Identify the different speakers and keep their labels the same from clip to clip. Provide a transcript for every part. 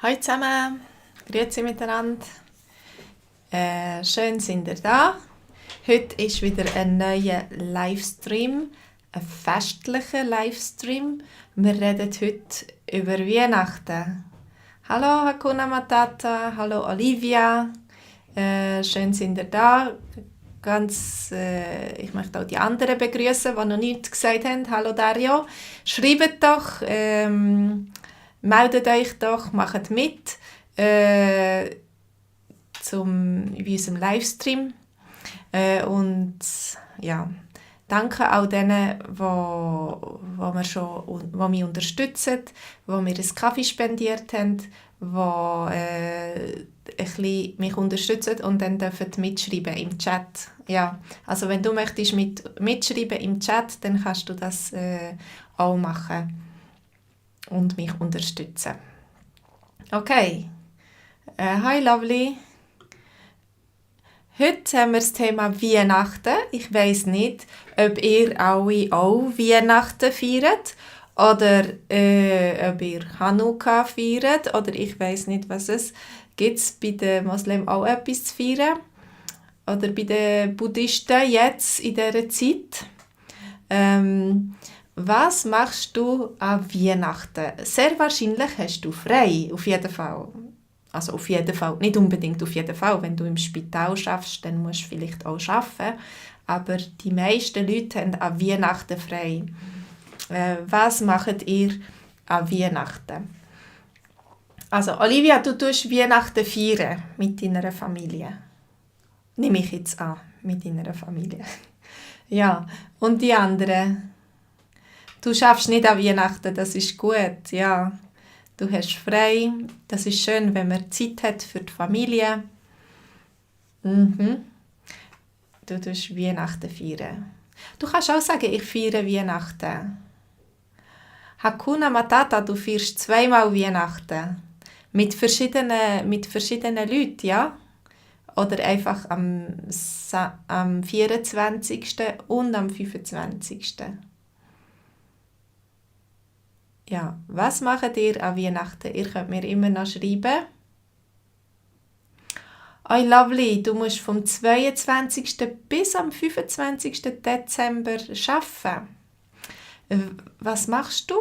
Speaker 1: Hallo zusammen, grüezi miteinander. Schön sind ihr da. Heute ist wieder ein neuer Livestream, ein festlicher Livestream. Wir reden heute über Weihnachten. Hallo Hakuna Matata, hallo Olivia. Schön sind ihr da. Ich möchte auch die anderen begrüßen, die noch nichts gesagt haben. Hallo Dario. Schreibt doch, meldet euch doch, macht mit in unserem Livestream. Und ja, danke auch denen, die mich unterstützen, die mir einen Kaffee spendiert haben, die mich unterstützen und dann dürfen mitschreiben im Chat. Ja, also wenn du möchtest mitschreiben im Chat, dann kannst du das auch machen und mich unterstützen. Okay. Hi Lovely. Heute haben wir das Thema Weihnachten. Ich weiss nicht, ob ihr alle auch Weihnachten feiert oder ob ihr Hanukkah feiert oder ich weiss nicht, was es gibt. Es bei den Moslems auch etwas zu feiern oder bei den Buddhisten jetzt in dieser Zeit. Was machst du an Weihnachten? Sehr wahrscheinlich hast du frei, auf jeden Fall. Also auf jeden Fall, nicht unbedingt auf jeden Fall. Wenn du im Spital schaffst, dann musst du vielleicht auch arbeiten. Aber die meisten Leute haben an Weihnachten frei. Was macht ihr an Weihnachten? Also Olivia, du tust Weihnachten feiern mit deiner Familie. Nehme ich jetzt an, mit deiner Familie. Ja, und die anderen? Du schaffst nicht an Weihnachten, das ist gut, ja. Du hast frei, das ist schön, wenn man Zeit hat für die Familie. Du tust Weihnachten feiern. Du kannst auch sagen, ich feiere Weihnachten. Hakuna Matata, du feierst zweimal Weihnachten. Mit verschiedenen Leuten, ja? Oder einfach am 24. und am 25. Ja, was macht ihr an Weihnachten? Ihr könnt mir immer noch schreiben. Oh, lovely, du musst vom 22. bis am 25. Dezember arbeiten. Was machst du?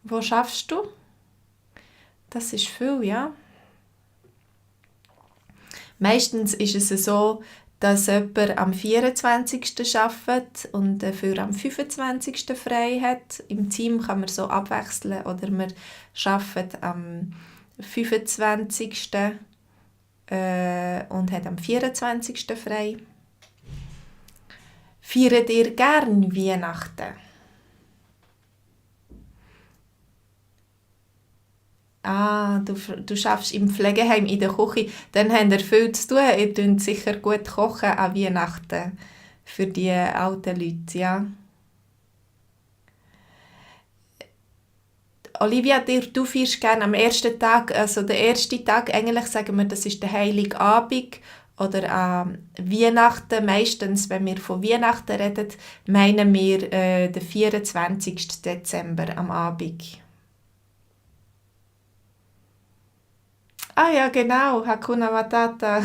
Speaker 1: Wo schaffst du? Das ist viel, ja. Meistens ist es so, dass jemand am 24. arbeitet und dafür am 25. frei hat. Im Team kann man so abwechseln oder man arbeitet am 25. Und hat am 24. frei. Feiert ihr gern Weihnachten? Du arbeitest im Pflegeheim in der Küche, dann habt ihr viel zu tun. Ihr könnt sicher gut kochen an Weihnachten für die alten Leute, ja. Olivia, du feierst gerne am ersten Tag, also der erste Tag, eigentlich sagen wir, das ist der Heilige Abend oder Weihnachten. Meistens, wenn wir von Weihnachten reden, meinen wir den 24. Dezember am Abend. Ah ja, genau, Hakuna Matata.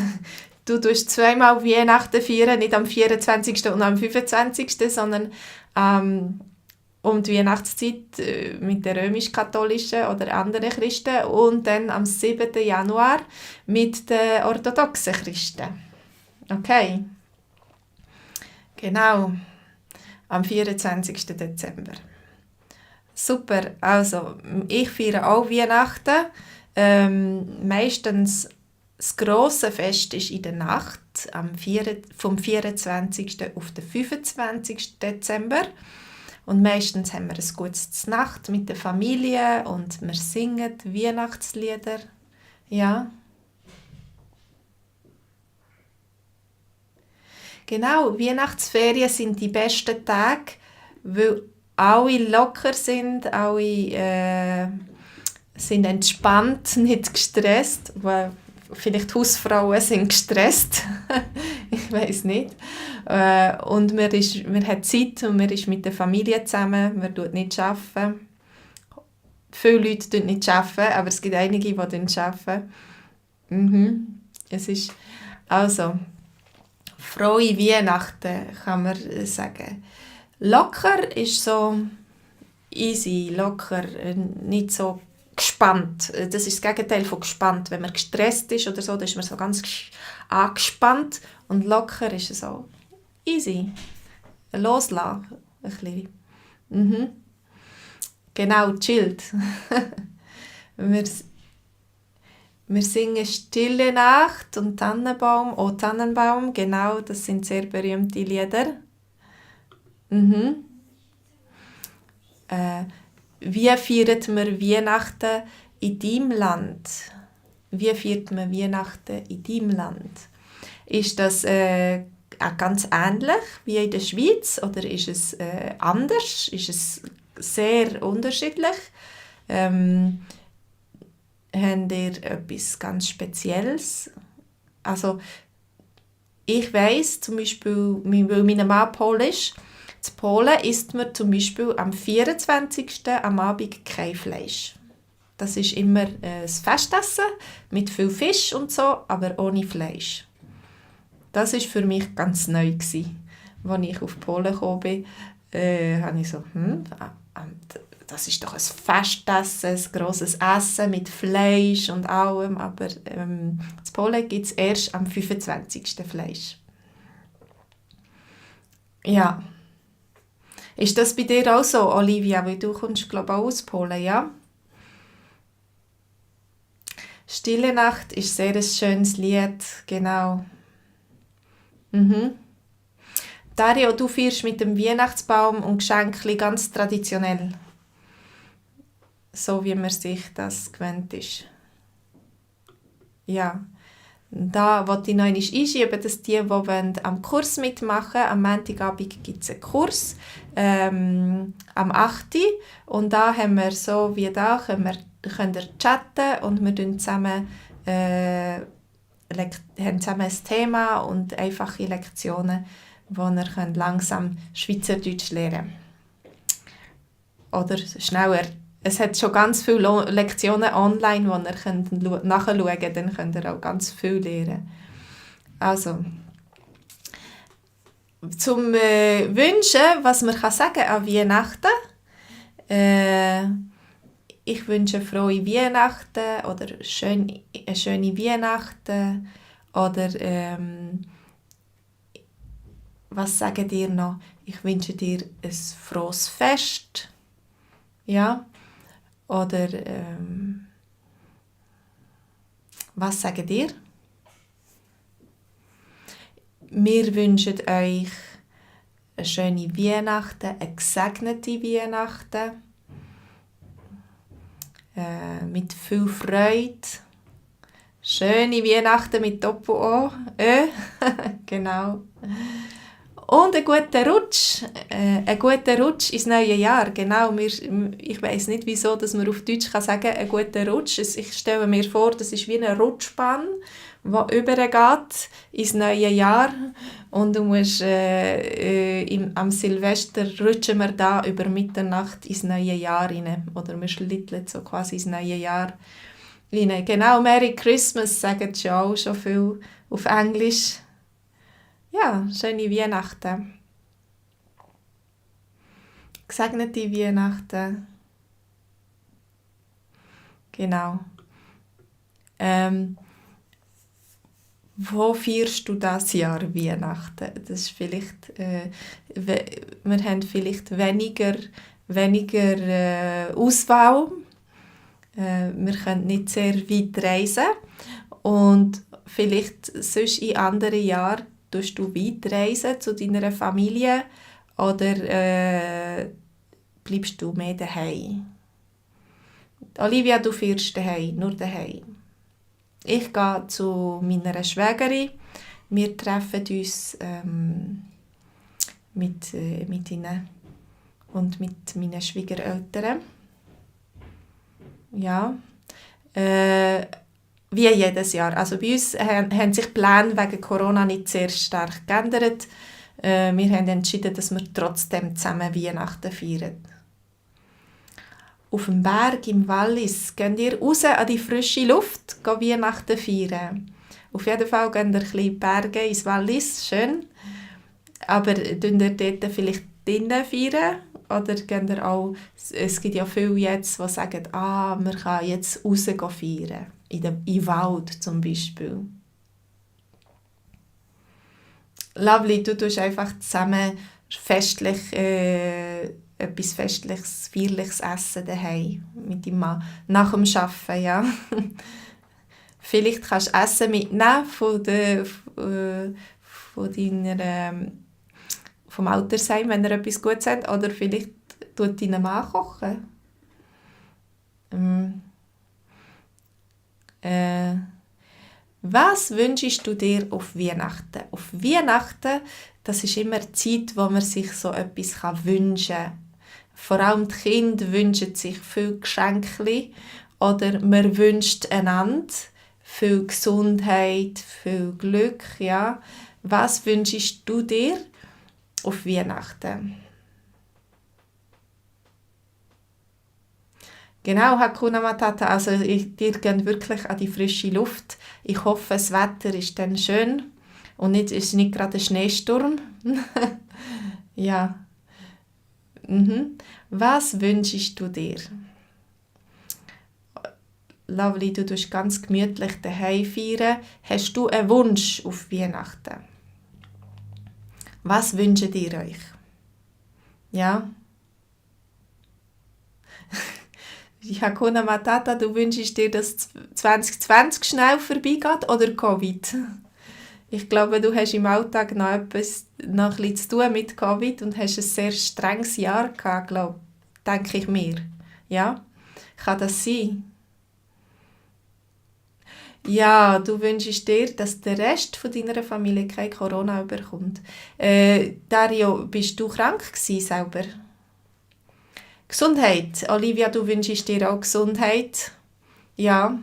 Speaker 1: Du tust zweimal Weihnachten feiern, nicht am 24. und am 25., sondern um die Weihnachtszeit mit den römisch-katholischen oder anderen Christen und dann am 7. Januar mit den orthodoxen Christen. Okay, genau, am 24. Dezember. Super, also ich feiere auch Weihnachten. Meistens das grosse Fest ist in der Nacht vom 24. auf den 25. Dezember. Und meistens haben wir ein gutes Nacht mit der Familie und wir singen Weihnachtslieder. Ja. Genau, Weihnachtsferien sind die besten Tage, weil alle locker sind, alle sind entspannt, nicht gestresst. Weil vielleicht Hausfrauen sind gestresst. Ich weiß nicht. Und man hat Zeit und man ist mit der Familie zusammen, man tut nicht arbeiten. viele Leute nicht arbeiten, aber es gibt einige, die arbeiten. Es ist also frohe Weihnachten, kann man sagen. Locker ist so easy, locker, nicht so gespannt. Das ist das Gegenteil von gespannt. Wenn man gestresst ist oder so, dann ist man so ganz angespannt. Und locker ist es so easy. Loslassen. Ein bisschen. Genau, chillt. wir singen Stille Nacht und Tannenbaum. Oh, Tannenbaum, genau, das sind sehr berühmte Lieder. Wie feiert man Weihnachten in deinem Land? Wie feiert man Weihnachten in deinem Land? Ist das auch ganz ähnlich wie in der Schweiz oder ist es anders? Ist es sehr unterschiedlich? Habt ihr etwas ganz Spezielles? Also ich weiss zum Beispiel, weil mein Mann Polisch, in Polen isst man zum Beispiel am 24. am Abend kein Fleisch. Das ist immer das Festessen mit viel Fisch und so, aber ohne Fleisch. Das war für mich ganz neu. Als ich auf Polen kam, habe ich so, das ist doch ein Festessen, ein grosses Essen mit Fleisch und allem, aber in Polen gibt es erst am 25. Fleisch. Ja. Ist das bei dir auch so, Olivia? Weil du kommst, glaube ich, auch aus Polen, ja? Stille Nacht ist sehr ein schönes Lied, genau. Dario, du feierst mit dem Weihnachtsbaum und Geschenken ganz traditionell. So wie man sich das gewöhnt ist. Ja. Da wollte ich noch einmal einschieben, dass die am Kurs mitmachen wollen, am Montagabend gibt es einen Kurs, am 8. Und da haben wir so wie da, können wir chatten und wir zusammen, haben zusammen ein Thema und einfache Lektionen, wo ihr langsam Schweizerdeutsch lernen könnt. Oder schneller. Es hat schon ganz viele Lektionen online, wo ihr nachschauen könnt, dann könnt ihr auch ganz viel lernen. Also, zum Wünschen, was man sagen an Weihnachten. Ich wünsche frohe Weihnachten oder eine schöne Weihnachten. Oder was sagen dir noch? Ich wünsche dir ein frohes Fest. Ja. Oder was sagt ihr? Wir wünschen euch eine schöne Weihnachten, eine gesegnete Weihnachten, mit viel Freude. Schöne Weihnachten mit Doppel-O. Genau. Und einen guten Rutsch. Einen guten Rutsch ins neue Jahr. Genau, ich weiss nicht, wieso dass man auf Deutsch sagen kann, einen guten Rutsch. Ich stelle mir vor, das ist wie eine Rutschbahn, die übergeht ins neue Jahr. Und du musst, am Silvester rutschen wir da über Mitternacht ins neue Jahr rein. Oder wir schlitteln so quasi ins neue Jahr rein. Genau, Merry Christmas sagen sie auch schon viel auf Englisch. Ja, schöne Weihnachten. Gesegnete Weihnachten. Genau. Wo feierst du das Jahr Weihnachten? Das ist vielleicht, wir haben vielleicht weniger Auswahl. Wir können nicht sehr weit reisen. Und vielleicht sonst in anderen Jahren tust du weit reisen zu deiner Familie oder bleibst du mehr daheim? Olivia, du feierst daheim, nur daheim. Ich gehe zu meiner Schwägerin. Wir treffen uns mit ihnen und mit meinen Schwiegereltern. Ja. Wie jedes Jahr. Also bei uns haben sich die Pläne wegen Corona nicht sehr stark geändert. Wir haben entschieden, dass wir trotzdem zusammen Weihnachten feiern. auf dem Berg im Wallis? Geht ihr raus an die frische Luft, gehen Weihnachten feiern? Auf jeden Fall gehen ihr ein bisschen in die Berge ins Wallis, schön. Aber feiern ihr dort vielleicht drinnen feiern? Oder gehen ihr auch, es gibt ja viele jetzt, die sagen, man kann jetzt rausgehen feiern. Im Wald zum Beispiel. Lovely, du tust einfach zusammen festlich, etwas Festliches, Feierliches essen daheim mit deinem Mann. Nach dem Arbeiten, ja. Vielleicht kannst du Essen mitnehmen von deiner, vom Altersheim, wenn ihr etwas Gutes habt. Oder vielleicht tut dein Mann kochen. Was wünschst du dir auf Weihnachten? Auf Weihnachten, das ist immer die Zeit, wo man sich so etwas wünschen kann. Vor allem die Kinder wünschen sich viel Geschenke oder man wünscht einander viel Gesundheit, viel Glück. Ja. Was wünschst du dir auf Weihnachten? Genau, Hakuna Matata. Also dir geht wirklich an die frische Luft. Ich hoffe, das Wetter ist dann schön und ist nicht gerade ein Schneesturm. Ja. Was wünschst du dir? Lovely, du tust ganz gemütlich daheim feiern. Hast du einen Wunsch auf Weihnachten? Was wünscht ihr euch? Ja? Hakuna Matata, du wünschst dir, dass 2020 schnell vorbeigeht oder Covid? Ich glaube, du hast im Alltag noch ein bisschen zu tun mit Covid und hast ein sehr strenges Jahr gehabt, denke ich mir. Ja? Kann das sein? Ja, du wünschst dir, dass der Rest von deiner Familie kein Corona überkommt. Dario, bist du krank gewesen selber? Gesundheit. Olivia, du wünschst dir auch Gesundheit. Ja.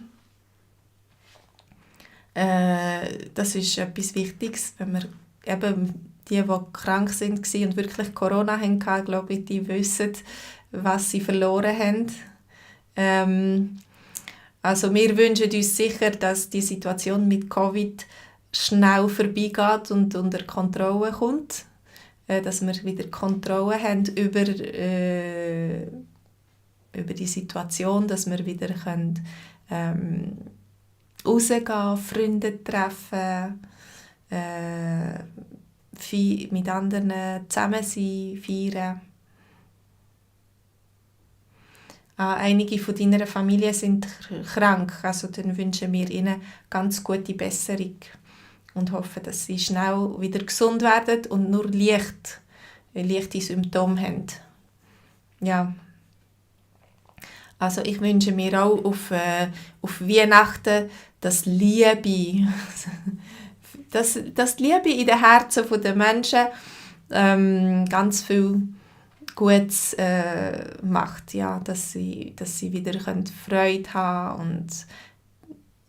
Speaker 1: Das ist etwas Wichtiges, wenn wir eben die krank sind und wirklich Corona hatten, glaube ich, die wissen, was sie verloren haben. Also wir wünschen uns sicher, dass die Situation mit Covid schnell vorbeigeht und unter Kontrolle kommt. Dass wir wieder Kontrolle haben über die Situation, dass wir wieder können, rausgehen, Freunde treffen, mit anderen zusammen sein, feiern. Einige von deiner Familie sind krank, also dann wünschen wir ihnen ganz gute Besserung und hoffen, dass sie schnell wieder gesund werden und nur leichte Symptome haben. Ja. Also ich wünsche mir auch auf Weihnachten, dass Liebe, dass Liebe in den Herzen der Menschen ganz viel Gutes macht, ja, dass sie wieder Freude haben und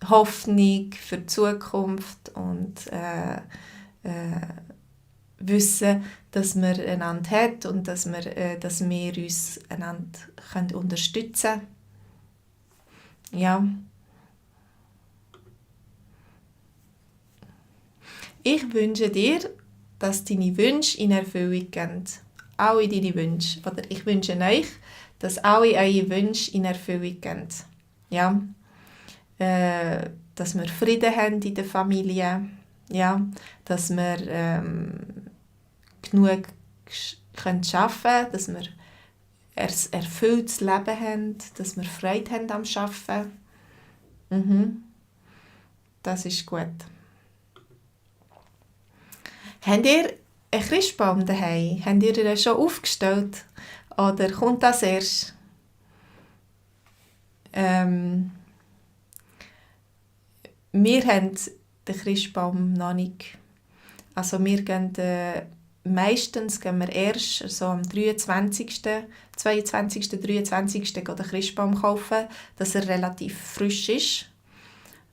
Speaker 1: Hoffnung für die Zukunft und wissen, dass wir einander haben und dass wir uns einander unterstützen können. Ja. Ich wünsche dir, dass deine Wünsche in Erfüllung gehen. Alle deine Wünsche. Oder ich wünsche euch, dass alle eure Wünsche in Erfüllung gehen. Ja. Dass wir Frieden haben in der Familie. Ja. Dass wir genug arbeiten können, dass wir ein erfülltes Leben haben, dass wir Freude haben am Arbeiten. Das ist gut. Habt ihr einen Christbaum daheim? Habt ihr ihn schon aufgestellt? Oder kommt das erst? Wir haben den Christbaum noch nicht. Also wir gehen meistens erst so am 22., 23. den Christbaum kaufen, dass er relativ frisch ist,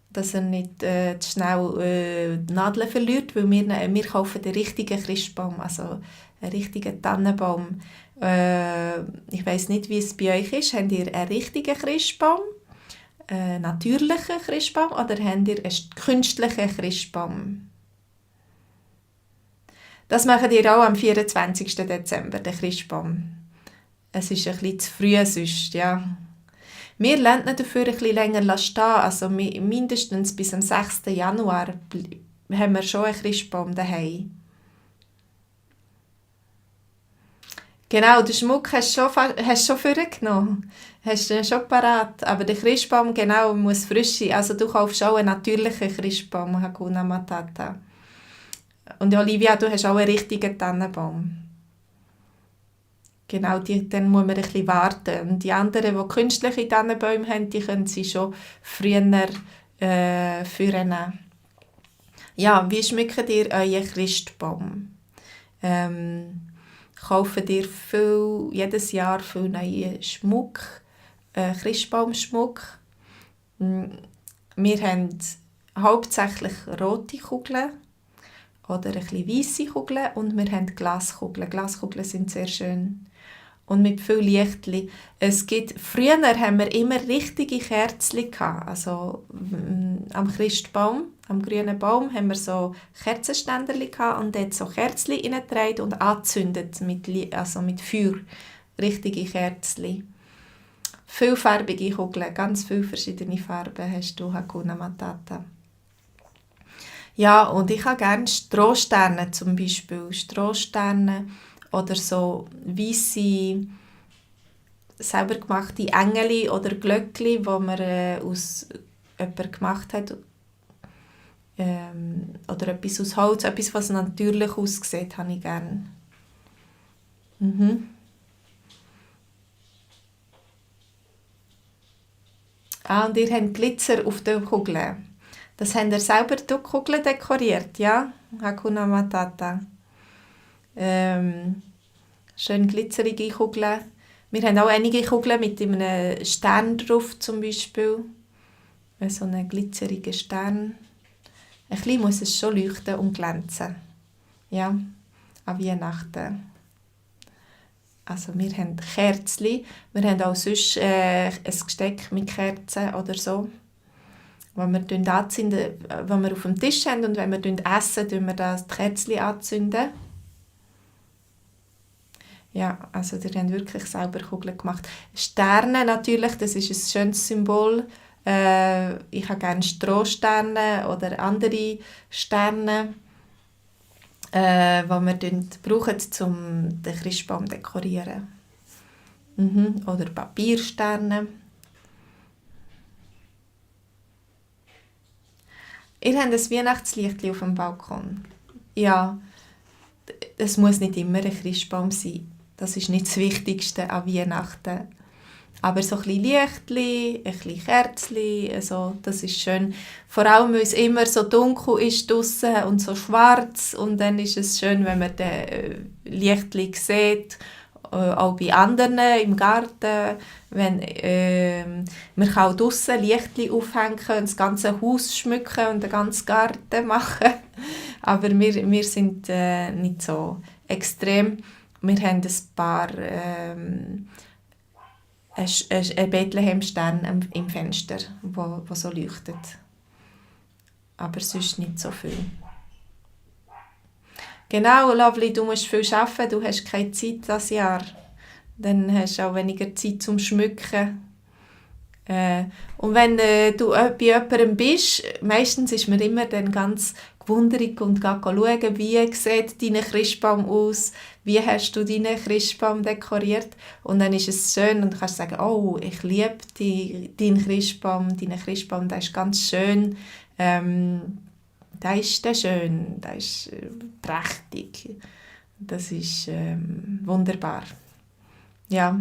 Speaker 1: dass er nicht zu schnell die Nadeln verliert, weil wir kaufen den richtigen Christbaum, also einen richtigen Tannenbaum. Ich weiss nicht, wie es bei euch ist. Habt ihr einen richtigen Christbaum, einen natürlichen Christbaum oder habt ihr einen künstlichen Christbaum? Das machen ihr auch am 24. Dezember, den Christbaum. Es ist ein bisschen zu früh sonst, ja. Wir lassen ihn dafür ein bisschen länger stehen. Also mindestens bis am 6. Januar haben wir schon einen Christbaum daheim. Genau, den Schmuck hast du schon vorgenommen. Hast du ihn schon parat. Aber der Christbaum, genau, muss frisch sein. Also du kaufst auch einen natürlichen Christbaum, Hakuna Matata. Und Olivia, du hast auch einen richtigen Tannenbaum. Genau, dann muss man ein bisschen warten. Und die anderen, die künstliche Tannenbäume haben, die können sie schon früher führen. Ja, wie schmückt ihr euren Christbaum? Kaufen ihr jedes Jahr viel neuen Schmuck, Christbaumschmuck? Wir haben hauptsächlich rote Kugeln oder ein bisschen weisse Kugeln und wir haben Glaskugeln. Glaskugeln sind sehr schön. Und mit viel Lichtli. Früher haben wir immer richtige Kerzen gehabt. Also am Christbaum, am grünen Baum, haben wir so Kerzenständer gehabt und dort so Kerzen reingetragen und angezündet mit Feuer. Richtige Kerzen. Vielfarbige Kugeln, ganz viele verschiedene Farben hast du, Hakuna Matata. Ja, und ich habe gerne Strohsterne zum Beispiel. Strohsterne oder so weisse, selber gemachte Engel oder Glöckchen, die man aus jemandem gemacht hat. Oder etwas aus Holz, etwas, was natürlich aussieht, habe ich gerne. Mhm. Und ihr habt Glitzer auf den Kugeln. Das habt ihr selber die Kugeln dekoriert, ja? Hakuna Matata. Schön glitzerige Kugeln. Wir haben auch einige Kugeln mit einem Stern drauf, zum Beispiel. So einen glitzerigen Stern. Ein bisschen muss es schon leuchten und glänzen. Ja, an Weihnachten. Also wir haben Kerzen. Wir haben auch sonst ein Gesteck mit Kerzen oder so. Wenn wir anzünden, wenn wir auf dem Tisch haben und wenn wir essen, tun wir die Kerzen anzünden. Ja, also die haben wirklich selber Kugeln gemacht. Sterne natürlich, das ist ein schönes Symbol. Ich habe gerne Strohsterne oder andere Sterne, die wir brauchen, um den Christbaum zu dekorieren. Oder Papiersterne. Ihr habt ein Weihnachtslicht auf dem Balkon. Ja, es muss nicht immer ein Christbaum sein. Das ist nicht das Wichtigste an Weihnachten. Aber so ein bisschen Lichtli, ein bisschen Kerzli, also das ist schön. Vor allem, weil es immer so dunkel ist draussen und so schwarz. Und dann ist es schön, wenn man den Lichtli sieht, auch bei anderen im Garten. Man kann auch draussen Lichtli aufhängen und das ganze Haus schmücken und den ganzen Garten machen. Aber wir sind nicht so extrem. Wir haben ein paar ein Bethlehem-Stern im Fenster, wo so leuchtet. Aber sonst nicht so viel. Genau, Lovely, du musst viel arbeiten, du hast keine Zeit dieses Jahr. Dann hast du auch weniger Zeit zum Schmücken. Und wenn du bei jemandem bist, meistens ist man immer dann ganz gewundert und geht schauen, wie sieht dein Christbaum aus, wie hast du deinen Christbaum dekoriert. Und dann ist es schön und du kannst sagen, oh, ich liebe deinen Christbaum, der ist ganz schön. Der ist schön, der ist prächtig. Das ist wunderbar. Ja.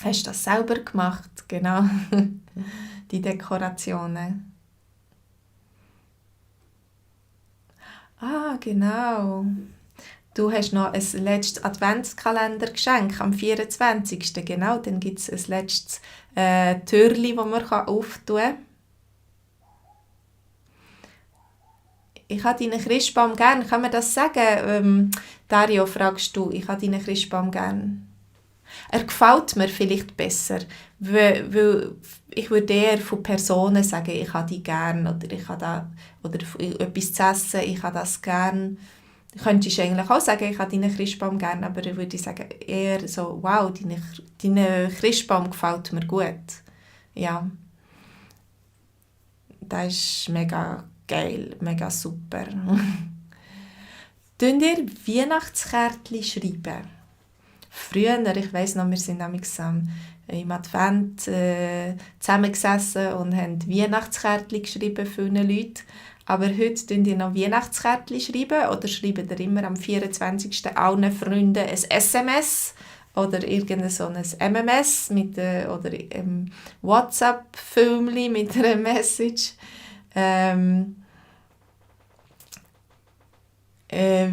Speaker 1: Hast du das selber gemacht? Genau. Die Dekorationen. Ah, genau. Du hast noch ein letztes Adventskalendergeschenk am 24. Genau, dann gibt es ein letztes Türchen, das man auftun kann. ich habe deinen Christbaum gern. Kann man das sagen? Dario, fragst du, ich habe deinen Christbaum gern. Er gefällt mir vielleicht besser, weil ich würde eher von Personen sagen, ich habe die gern oder ich habe da, oder etwas zu essen, ich habe das gern. Du könntest eigentlich auch sagen, ich habe deinen Christbaum gern, aber ich würde sagen eher so, wow, dein Christbaum gefällt mir gut. Ja, das ist mega geil, mega super. Schreibt ihr Weihnachtskärtchen schreiben? Früher, ich weiss noch, wir sind nämlich im Advent zusammengesessen und haben Weihnachtskärtchen geschrieben für Leute. Aber heute schreibt ihr noch Weihnachtskärtchen schreiben oder schreibt ihr immer am 24. allen Freunden ein SMS oder irgendein so ein MMS oder WhatsApp-Filmchen mit einer Message.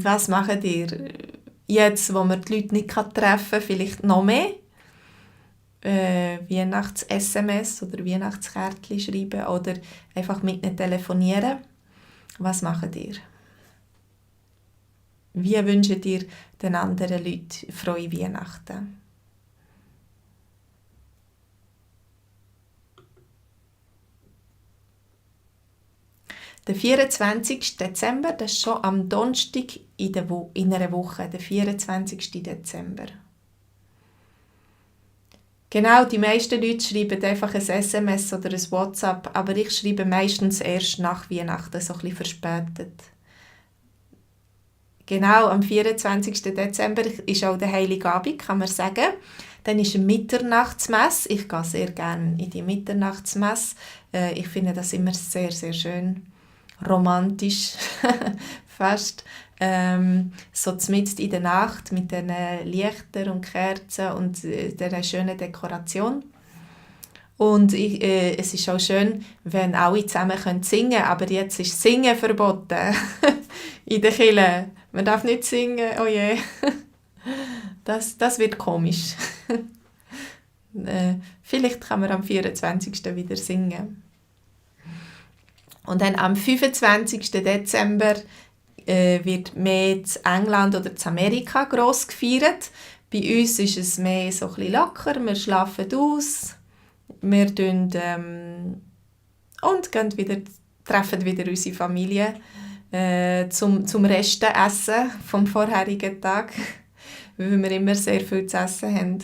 Speaker 1: Was macht ihr jetzt, wo man die Leute nicht treffen kann, vielleicht noch mehr? Weihnachts-SMS oder Weihnachtskärtchen schreiben oder einfach mit ihnen telefonieren. Was macht ihr? Wie wünscht ihr den anderen Leuten frohe Weihnachten? Der 24. Dezember, das ist schon am Donnerstag in einer Woche, der 24. Dezember. Genau, die meisten Leute schreiben einfach ein SMS oder ein WhatsApp, aber ich schreibe meistens erst nach Weihnachten, so ein bisschen verspätet. Genau, am 24. Dezember ist auch der Heiligabend, kann man sagen. Dann ist eine Mitternachtsmesse. Ich gehe sehr gerne in die Mitternachtsmesse. Ich finde das immer sehr, sehr schön. Romantisch, fast. So mitten in der Nacht mit den Lichtern und Kerzen und dieser schönen Dekoration. Und es ist auch schön, wenn alle zusammen singen können, aber jetzt ist Singen verboten in der Kirche. Man darf nicht singen, oh je. Das wird komisch. Vielleicht kann man am 24. wieder singen. Und dann am 25. Dezember wird mehr in England oder in Amerika gross gefeiert. Bei uns ist es mehr so ein bisschen locker, wir schlafen aus, wir und treffen wieder unsere Familie zum Resten essen vom vorherigen Tag, weil wir immer sehr viel zu essen haben.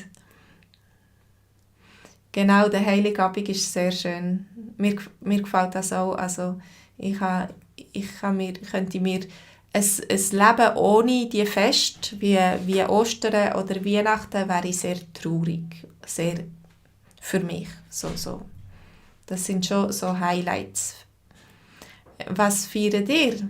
Speaker 1: Genau, der Heiligabend ist sehr schön. Mir gefällt das auch. Also könnte mir ein Leben ohne die Feste wie Ostern oder Weihnachten wäre sehr traurig. Sehr für mich. So. Das sind schon so Highlights. Was feiert ihr?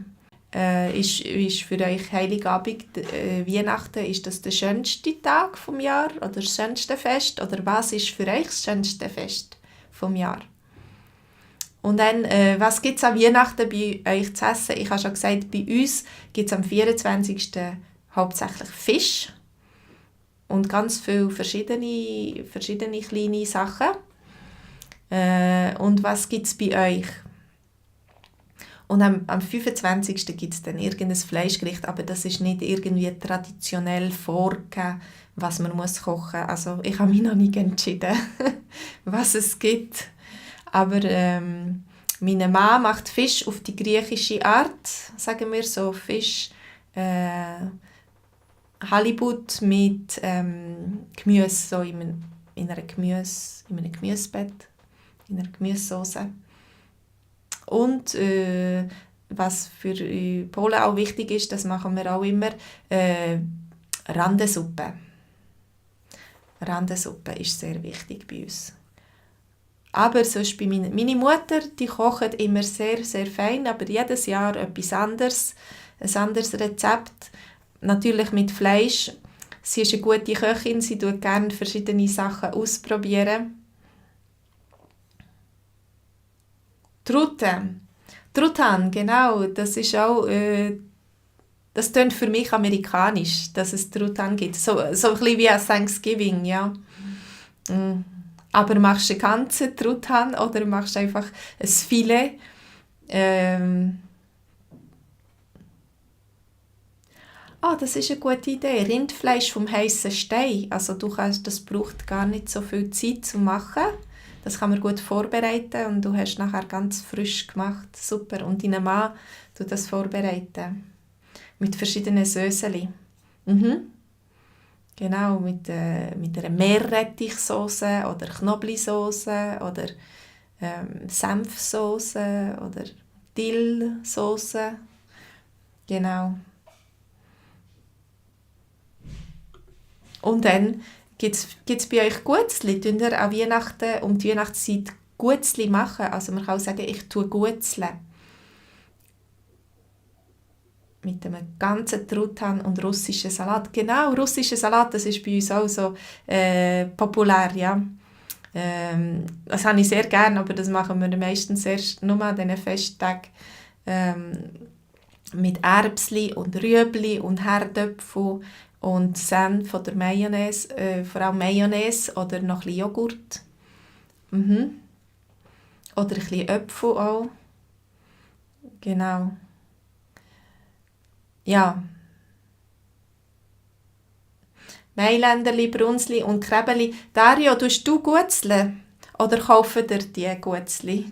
Speaker 1: Ist für euch Heiligabend, Weihnachten, ist das der schönste Tag vom Jahr oder das schönste Fest? Oder was ist für euch das schönste Fest vom Jahr? Und dann, was gibt es an Weihnachten bei euch zu essen? Ich habe schon gesagt, bei uns gibt es am 24. hauptsächlich Fisch und ganz viele verschiedene kleine Sachen. Und was gibt es bei euch? Und am 25. gibt es dann irgendein Fleischgericht, aber das ist nicht irgendwie traditionell vorgegeben, was man muss kochen muss. Also ich habe mich noch nicht entschieden, was es gibt. Aber meine Mama macht Fisch auf die griechische Art, sagen wir so, Fisch, Halibut mit Gemüse, so in einem Gemüsebett, in einer Gemüsesauce. Und was für Polen auch wichtig ist, das machen wir auch immer, Randensuppe. Randensuppe ist sehr wichtig bei uns. Aber sonst bei meine Mutter, die kocht immer sehr, sehr fein, aber jedes Jahr etwas anderes, ein anderes Rezept. Natürlich mit Fleisch. Sie ist eine gute Köchin, sie tut gerne verschiedene Sachen ausprobieren. Truthahn, genau, das ist auch, das klingt für mich amerikanisch, dass es Truthahn gibt. So ein bisschen wie an Thanksgiving, ja. Aber machst du einen ganzen Truthahn oder machst du einfach ein Filet? Das ist eine gute Idee. Rindfleisch vom heißen Stein. Also das braucht gar nicht so viel Zeit zu machen. Das kann man gut vorbereiten und du hast nachher ganz frisch gemacht. Super. Und dein Mann tut das vorbereiten. Mit verschiedenen Söseli. Mhm. Genau, mit einer Meerrettichsoße oder Knoblauchsoße oder Senfsoße oder Dillsoße. Genau. Und dann gibt's bei euch Gutzli. Tun ihr an Weihnachten um die Weihnachtszeit Gutzli machen? Also man kann auch sagen, ich tue Gutzle. Mit einem ganzen Truthahn und russischen Salat. Genau, russischer Salat, das ist bei uns auch so populär, ja. Das habe ich sehr gerne, aber das machen wir meistens erst nur an diesen Festtagen mit Erbsli und Rüebli und Herdöpfel und Senf oder Mayonnaise, vor allem Mayonnaise oder noch ein bisschen Joghurt. Mhm. Oder ein bisschen Äpfel auch. Genau. Ja, Mailänderli, Brunzli und Krebeli. Dario, tust du Gutzle? Oder kaufen dir die Gutzli?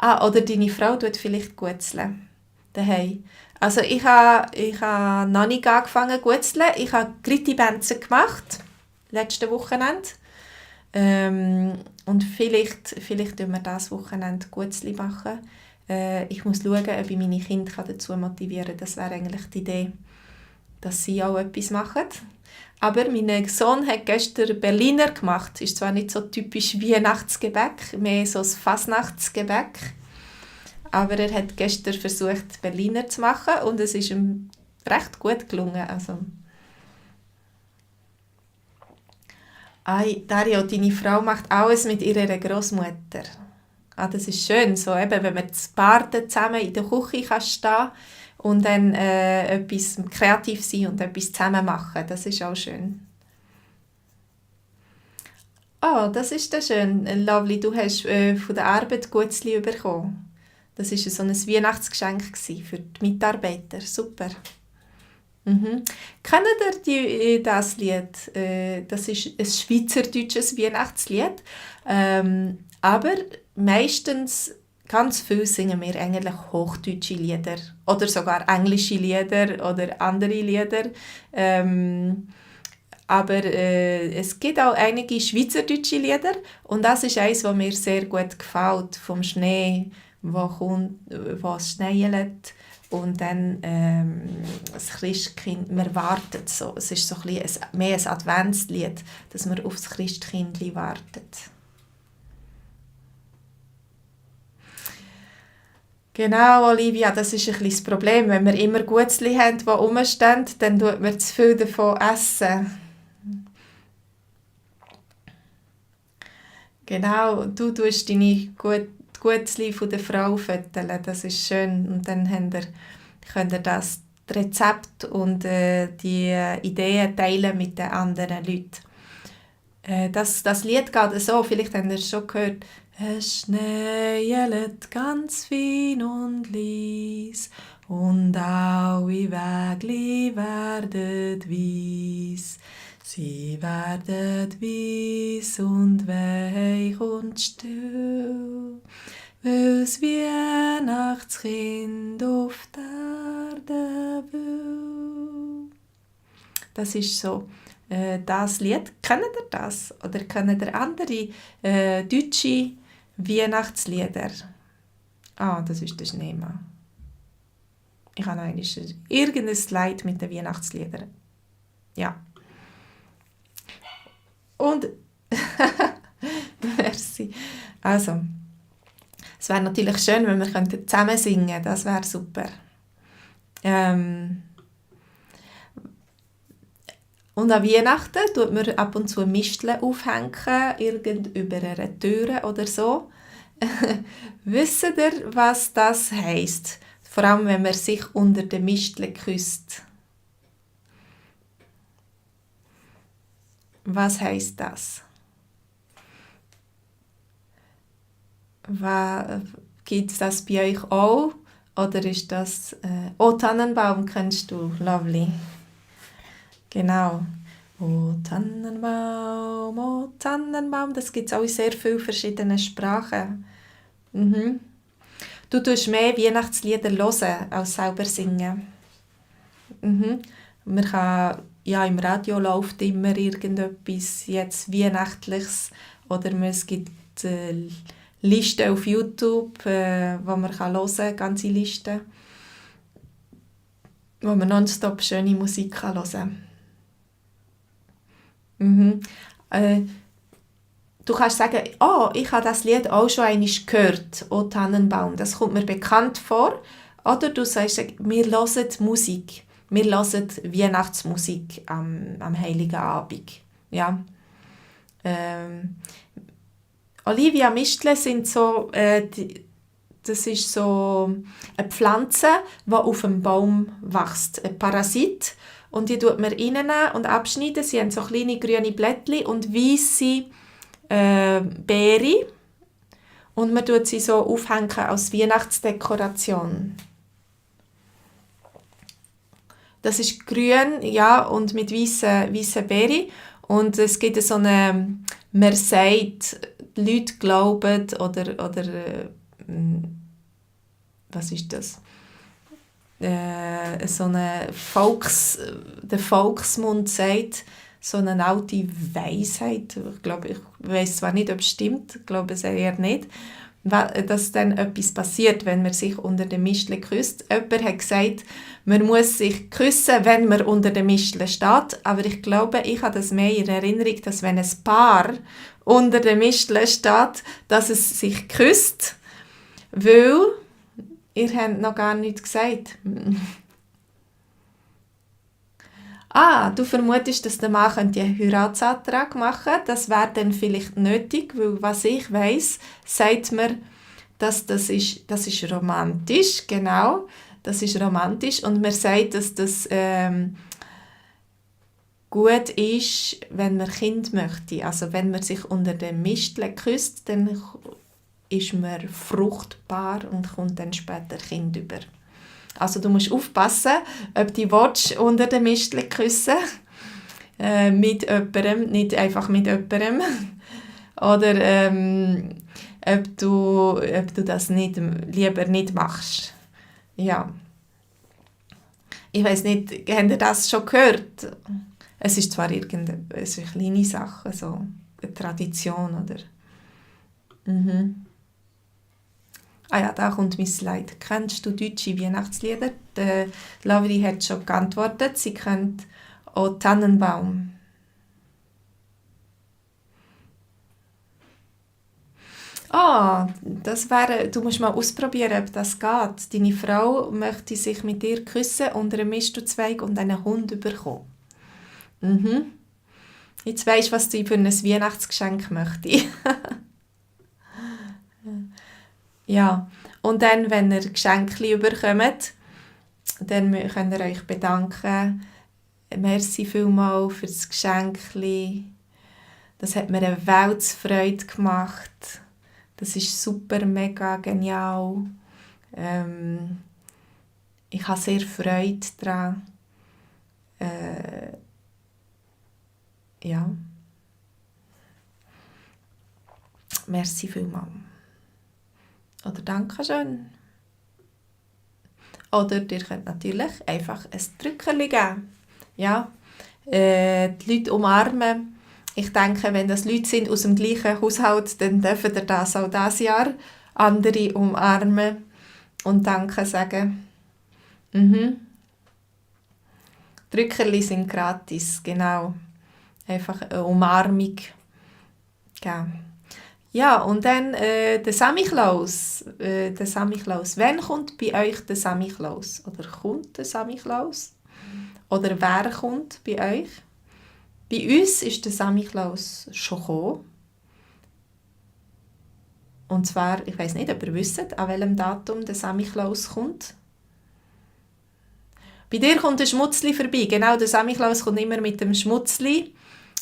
Speaker 1: Oder deine Frau tut vielleicht Gutzle daheim. Also ich ha noch nicht angefangen Gutzle. Ich habe Gritti-Bänze gemacht, letzte Wochenende. Und vielleicht tun wir das Wochenende Gutzli machen. Ich muss schauen, ob ich meine Kinder dazu motivieren kann. Das wäre eigentlich die Idee, dass sie auch etwas machen. Aber mein Sohn hat gestern Berliner gemacht. Ist zwar nicht so typisch Weihnachtsgebäck, mehr so ein Fasnachtsgebäck. Aber er hat gestern versucht, Berliner zu machen und es ist ihm recht gut gelungen. Also, Dario, deine Frau macht alles mit ihrer Großmutter. Das ist schön, so eben, wenn man das Paar zusammen in der Küche kann stehen und dann etwas kreativ sein und etwas zusammen machen. Das ist auch schön. Das ist dann schön, Lovely. Du hast von der Arbeit Gutzli bekommen. Das war so ein Weihnachtsgeschenk für die Mitarbeiter. Super. Mhm. Kennt ihr das Lied? Das ist ein schweizerdeutsches Weihnachtslied. Aber meistens, ganz viel singen wir eigentlich hochdeutsche Lieder. Oder sogar englische Lieder oder andere Lieder. Aber es gibt auch einige schweizerdeutsche Lieder. Und das ist eines, was mir sehr gut gefällt. Vom Schnee, wo kommt, wo es schneeit. Und dann das Christkind, man wartet so. Es ist so ein bisschen mehr ein Adventslied, dass man aufs Christkindli wartet. Genau, Olivia, das ist ein bisschen das Problem. Wenn wir immer Gutzli haben, die rumstehen, dann tut man zu viel davon essen. Genau, du tust deine Gutzli von der Frau föteln, das ist schön. Und dann könnt ihr das Rezept und die Ideen teilen mit den anderen Leuten. Das Lied geht so, vielleicht habt ihr es schon gehört. Es schneelet ganz fein und lies und alle Wägli werden weiss. Sie werden weiss und weich und still, weil's Weihnachtskind auf der Erde will. Das ist so das Lied. Kennt ihr das? Oder kennt ihr andere deutsche Weihnachtslieder? Das ist der Schneemann. Ich habe noch irgendein Slide mit den Weihnachtsliedern. Ja. Und merci. Also, es wäre natürlich schön, wenn wir zusammen singen könnten. Das wäre super. Und an Weihnachten tut man ab und zu Misteln aufhängen, irgend über einer Tür oder so. Wisst ihr, was das heisst? Vor allem, wenn man sich unter den Misteln küsst. Was heisst das? Gibt es das bei euch auch? Oder ist das... Tannenbaum kennst du, Lovely. Genau. O Tannenbaum, das gibt es auch in sehr vielen verschiedenen Sprachen. Mhm. Du tust mehr Weihnachtslieder hören als selber singen. Mhm. Man kann, ja, im Radio läuft immer irgendetwas jetzt Weihnachtliches oder es gibt Listen auf YouTube, wo man hören kann, ganze Listen, wo man nonstop schöne Musik hören kann. Mhm. Du kannst sagen, oh, ich habe das Lied auch schon einmal gehört, «O Tannenbaum», das kommt mir bekannt vor. Oder du sagst, wir hören Musik, wir hören Weihnachtsmusik am Heiligen Abend. Ja. Olivia Mistle sind so, das ist so eine Pflanze, die auf dem Baum wächst, ein Parasit. Und die tut man reinnehmen und abschneiden. Sie haben so kleine grüne Blättchen und weisse Beeren. Und man tut sie so aufhängen als Weihnachtsdekoration. Das ist grün, ja, und mit weißen Beeren. Und es gibt so eine, man sagt, die Leute glauben, oder was ist das? So eine der Volksmund sagt, so eine alte Weisheit, ich weiss zwar nicht, ob es stimmt, ich glaube es eher nicht, dass dann etwas passiert, wenn man sich unter den Misteln küsst. Jemand hat gesagt, man muss sich küssen, wenn man unter den Misteln steht, aber ich glaube, ich habe das mehr in Erinnerung, dass wenn ein Paar unter den Misteln steht, dass es sich küsst, weil ihr habt noch gar nichts gesagt. Du vermutest, dass der Mann einen Heiratsantrag machen könnte. Das wäre dann vielleicht nötig, weil was ich weiss, sagt man, dass das ist romantisch, genau, das ist romantisch und man sagt, dass das gut ist, wenn man Kind möchte. Also wenn man sich unter den Misteln küsst, dann ist man fruchtbar und kommt dann später Kind über. Also du musst aufpassen, ob du unter den Misteln küssen mit jemandem, nicht einfach mit jemandem. Oder ob du das lieber nicht machst. Ja. Ich weiss nicht, habt ihr das schon gehört? Es ist zwar eine kleine Sache, so eine Tradition, oder? Mhm. Ja, da kommt mein Slide. Kennst du deutsche Weihnachtslieder? Lauri hat schon geantwortet. Sie kennt auch Tannenbaum. Du musst mal ausprobieren, ob das geht. Deine Frau möchte sich mit dir küssen unter einem Mistelzweig und einen Hund bekommen. Mhm. Jetzt weisst du, was du für ein Weihnachtsgeschenk möchtest. Ja, und dann, wenn ihr Geschenke bekommt, dann könnt ihr euch bedanken. Merci vielmals für das Geschenk. Das hat mir eine Weltsfreude gemacht. Das ist super, mega genial. Ich habe sehr Freude daran. Ja. Merci vielmals. Oder Dankeschön. Oder ihr könnt natürlich einfach ein Drückerli geben. Ja. Die Leute umarmen. Ich denke, wenn das Leute sind aus dem gleichen Haushalt, dann dürfen ihr das auch dieses Jahr. Andere umarmen und Danke sagen. Drückerli sind gratis, genau. Einfach eine Umarmung geben. Ja, und dann der Samichlaus. Wann kommt bei euch der Samichlaus? Oder kommt der Samichlaus? Oder wer kommt bei euch? Bei uns ist der Samichlaus schon gekommen. Und zwar, ich weiss nicht, ob ihr wisst, an welchem Datum der Samichlaus kommt. Bei dir kommt ein Schmutzli vorbei. Genau, der Samichlaus kommt immer mit dem Schmutzli.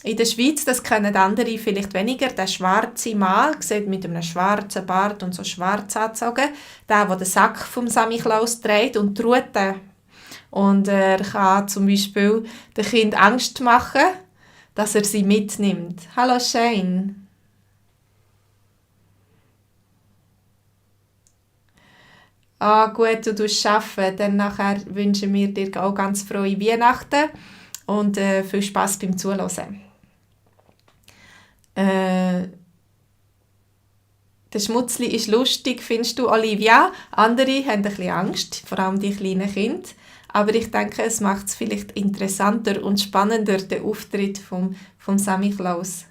Speaker 1: In der Schweiz, das kennen andere vielleicht weniger, der schwarze Mann, sieht mit einem schwarzen Bart und so schwarz angezogen, der den Sack vom Samichlaus trägt und die Rute Und er kann zum Beispiel dem Kind Angst machen, dass er sie mitnimmt. Hallo Shane. Ah, gut, du arbeiten. Dann nachher wünschen wir dir auch ganz frohe Weihnachten und viel Spass beim Zuhören. Der Schmutzli ist lustig, findest du, Olivia? Andere haben ein bisschen Angst, vor allem die kleinen Kinder. Aber ich denke, es macht es vielleicht interessanter und spannender, den Auftritt vom Sammy Klaus.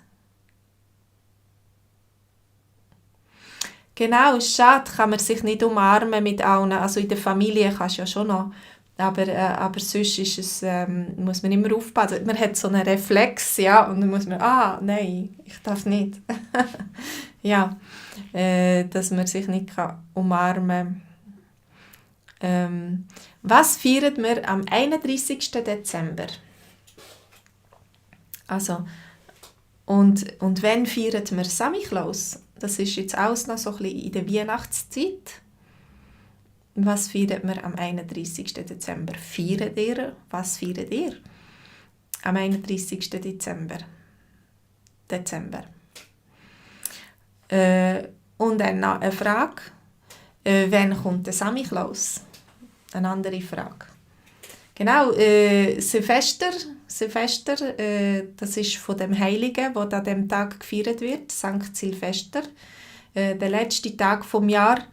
Speaker 1: Genau, schade, kann man sich nicht umarmen mit allen. Also in der Familie kannst du ja schon noch. Aber sonst ist es, muss man immer aufpassen. Man hat so einen Reflex, ja, und dann muss man, nein, ich darf nicht. Ja, dass man sich nicht umarmen kann. Was feiern wir am 31. Dezember? Also, und wann feiern wir Sammy Klaus? Das ist jetzt alles noch so ein bisschen in der Weihnachtszeit. Was feiert wir am 31. Dezember? Feiert ihr? Was feiert ihr? Am 31. Dezember. Und dann noch eine Frage. Wann kommt der Sammy Klaus? Eine andere Frage. Genau, Silvester, das ist von dem Heiligen, der an diesem Tag gefeiert wird, Sankt Silvester, der letzte Tag vom Jahr.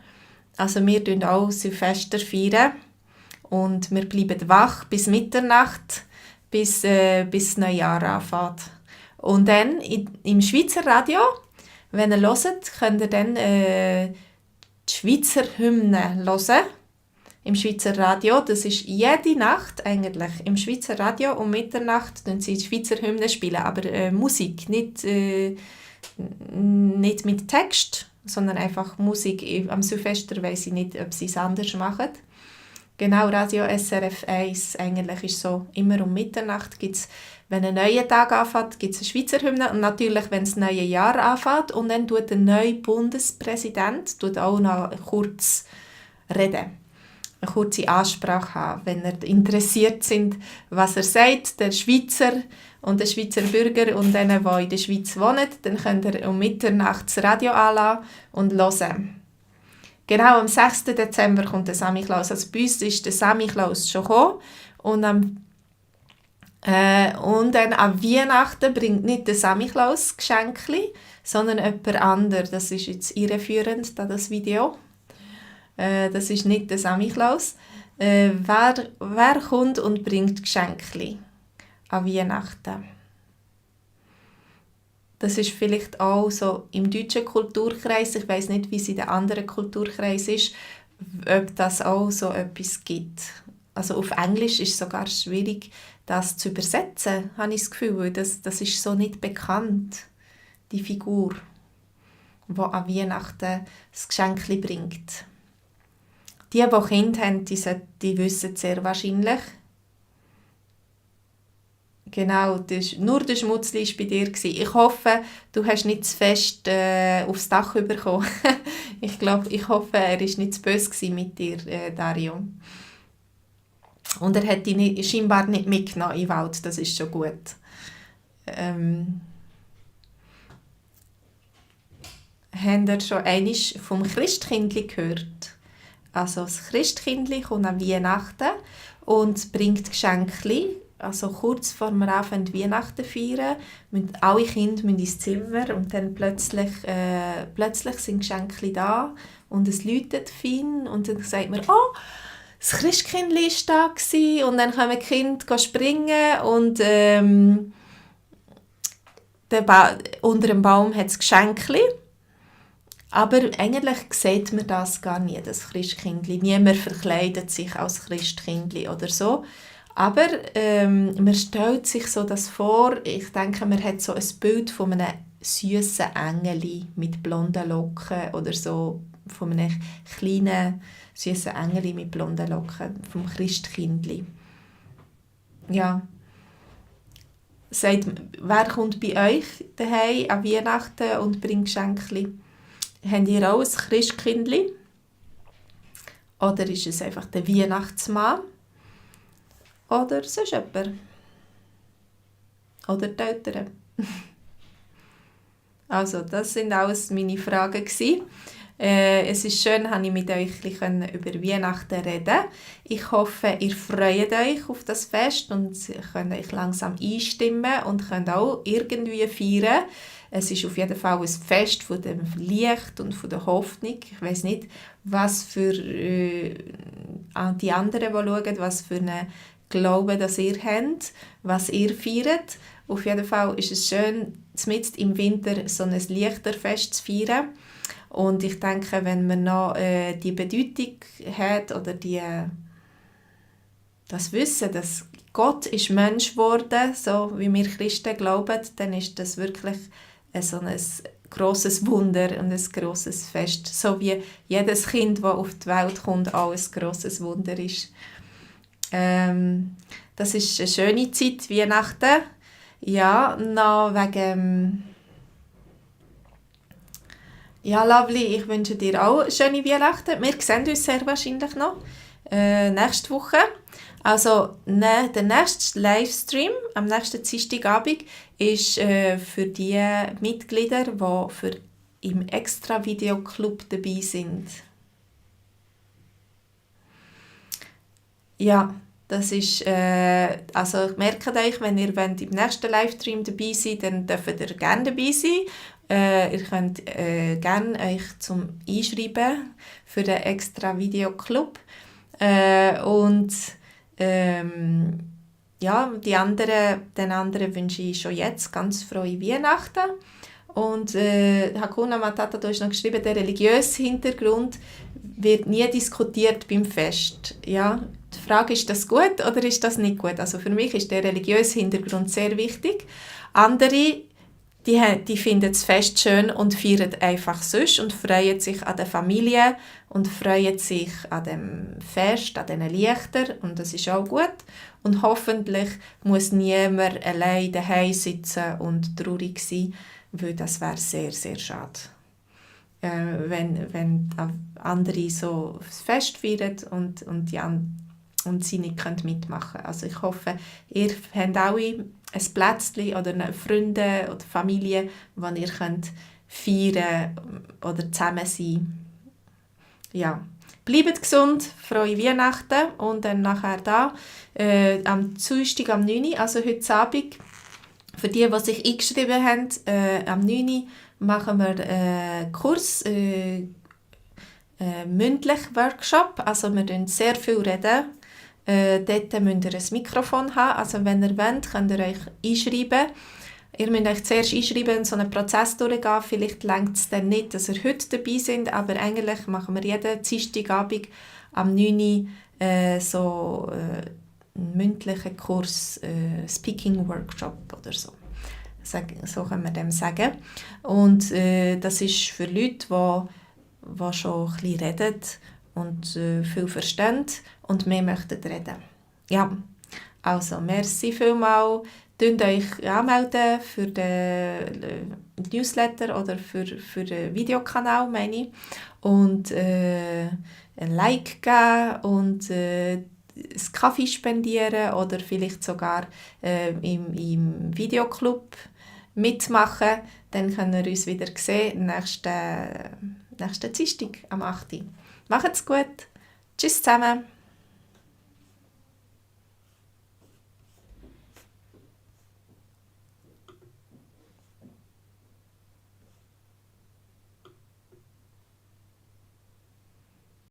Speaker 1: Also wir feiern auch Silvester feiern und wir bleiben wach bis Mitternacht, bis das neue Jahr anfängt. Und dann im Schweizer Radio, wenn ihr hört, könnt ihr dann die Schweizer Hymne hören. Im Schweizer Radio, das ist jede Nacht eigentlich. Im Schweizer Radio um Mitternacht spielen sie die Schweizer Hymne, aber Musik, nicht mit Text, sondern einfach Musik. Am Silvester weiss ich nicht, ob sie es anders machen. Genau, Radio SRF 1 eigentlich ist so, immer um Mitternacht gibt's, wenn ein neuer Tag anfängt, gibt es eine Schweizer Hymne und natürlich, wenn das neue Jahr anfängt und dann tut der neue Bundespräsident auch noch kurz reden. Eine kurze Ansprache haben, wenn ihr interessiert sind, was er sagt, der Schweizer und der Schweizer Bürger und denen, die in der Schweiz wohnen, dann könnt ihr um Mitternacht das Radio anlassen und hören. Genau, am 6. Dezember kommt der Sammy Klaus. Also bei uns ist der Sammy Klaus schon gekommen und dann an Weihnachten bringt nicht der Sammy Klaus Geschenke, sondern jemand anderes. Das ist jetzt irreführend, das Video. Das ist nicht der Sammy Klaus. Wer kommt und bringt Geschenke an Weihnachten? Das ist vielleicht auch so im deutschen Kulturkreis. Ich weiss nicht, wie es in den anderen Kulturkreisen ist, ob das auch so etwas gibt. Also auf Englisch ist es sogar schwierig, das zu übersetzen, habe ich das Gefühl, weil das ist so nicht bekannt, die Figur, die an Weihnachten das Geschenk bringt. Die Kinder haben, die wissen es sehr wahrscheinlich. Genau, nur der Schmutzli war bei dir. Ich hoffe, du hast nicht zu fest aufs Dach bekommen. Ich hoffe, er war nicht zu böse mit dir, Dario. Und er hat dich scheinbar nicht mitgenommen in den Wald, das ist schon gut. Habt ihr schon einmal vom Christkindli gehört? Also das Christkindli kommt an Weihnachten und bringt Geschenke. Also kurz vor wir anfangen Weihnachten feiern, müssen alle Kinder ins Zimmer und dann plötzlich sind Geschenke da und es läutet fein und dann sagt man, oh, das Christkindli war da gewesen. Und dann können die Kinder springen und unter dem Baum hat es Geschenke. Aber eigentlich sieht man das gar nie, das Christkindli. Niemand verkleidet sich als Christkindli oder so. Aber man stellt sich so das vor, ich denke, man hat so ein Bild von einem süßen Engeli mit blonden Locken oder so, von einem kleinen, süßen Engeli mit blonden Locken, vom Christkindli. Ja. Sagt, wer kommt bei euch daheim an Weihnachten und bringt Geschenke? Habt ihr auch ein Christkindli? Oder ist es einfach der Weihnachtsmann? oder sonst jemand. Oder die Eltern. Also, das sind alles meine Fragen gewesen. Es ist schön, dass ich mit euch über Weihnachten reden. Ich hoffe, ihr freut euch auf das Fest und könnt euch langsam einstimmen und könnt auch irgendwie feiern. Es ist auf jeden Fall ein Fest von dem Licht und von der Hoffnung. Ich weiss nicht, was für die anderen, die schauen, was für einen Glauben das ihr habt, was ihr feiert. Auf jeden Fall ist es schön, mitten im Winter so ein Lichterfest zu feiern. Und ich denke, wenn man noch die Bedeutung hat oder das Wissen, dass Gott ist Mensch geworden, so wie wir Christen glauben, dann ist das wirklich so ein grosses Wunder und ein grosses Fest. So wie jedes Kind, das auf die Welt kommt, auch ein grosses Wunder ist. Das ist eine schöne Zeit, Weihnachten. Ja, noch wegen... Ja, Lovely, ich wünsche dir auch schöne Weihnachten. Wir sehen uns sehr wahrscheinlich noch nächste Woche. Also der nächste Livestream am nächsten Dienstagabend ist für die Mitglieder, die im Extra-Video-Club dabei sind. Ja, das ist, also merkt euch, wenn ihr im nächsten Livestream dabei seid, dann dürft ihr gerne dabei sein. Ihr könnt gerne euch zum Einschreiben für den extra Videoclub. Ja, den anderen wünsche ich schon jetzt ganz frohe Weihnachten. Und Hakuna Matata, du hast noch geschrieben, der religiöse Hintergrund wird nie diskutiert beim Fest. Ja, die Frage, ist das gut oder ist das nicht gut? Also für mich ist der religiöse Hintergrund sehr wichtig. Andere, die finden das Fest schön und feiern einfach sonst und freuen sich an der Familie und freuen sich an dem Fest, an diesen Lichtern und das ist auch gut. Und hoffentlich muss niemand allein daheim sitzen und traurig sein, weil das wäre sehr, sehr schade. Wenn andere so das Fest feiern und sie nicht mitmachen können. Also ich hoffe, ihr habt alle ein Plätzchen oder Freunde oder Familie, wo ihr könnt feiern oder zusammen sein. Ja. Bleibt gesund, frohe Weihnachten und dann nachher da am Dienstag am 9. Also heute Abend, für die sich eingeschrieben haben, am 9. machen wir einen Kurs, mündlich Workshop, also wir reden sehr viel reden. Dort müsst ihr ein Mikrofon haben, also wenn ihr wollt, könnt ihr euch einschreiben. Ihr müsst euch zuerst einschreiben und so einen Prozess durchgehen. Vielleicht reicht es dann nicht, dass ihr heute dabei seid, aber eigentlich machen wir jeden Dienstagabend am 9. So einen mündlichen Kurs, Speaking Workshop oder so. So können wir dem sagen. Und das ist für Leute, die schon ein bisschen reden und viel verstehen und mehr möchten reden. Ja, also merci vielmals. Könnt euch anmelden für den Newsletter oder für den Videokanal, meine ich. Und ein Like geben und einen Kaffee spendieren oder vielleicht sogar im Videoclub mitmachen. Dann können wir uns wieder sehen nächsten Dienstag am 8. Macht's gut. Tschüss zusammen.